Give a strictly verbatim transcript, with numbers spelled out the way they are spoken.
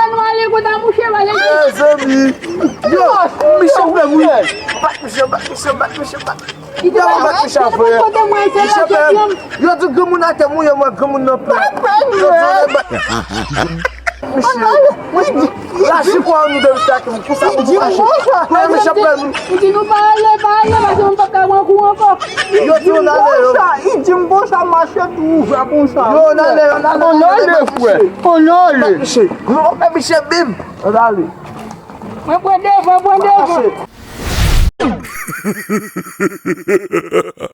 Kite nou ale konsa, mouche, pa gen. Mezanmi. Yo, Michel fè mwen. Bat Michel, bat Michel, bat Michel, bat. Yo, bat Michel, frè. Michel fè. Yo di granmoun atè, mwen, yo, mwen, granmoun nan plè. Yo di, Michel. Lache kò nou de michel ak mwen. Konsa pou nou mache. Kounya michel pran nou. Li di nou pa ale, pa ale, paske nou p ap ka pran kou ankò. Yo di nou n ale yo. Li di m konsa, mache tou ouvè konsa. Yo, n ale yo, n ale. On ale, frè. On ale. Bat Michel. Nou fè Michel bib. N ale. Mwen pran devan, pran devan.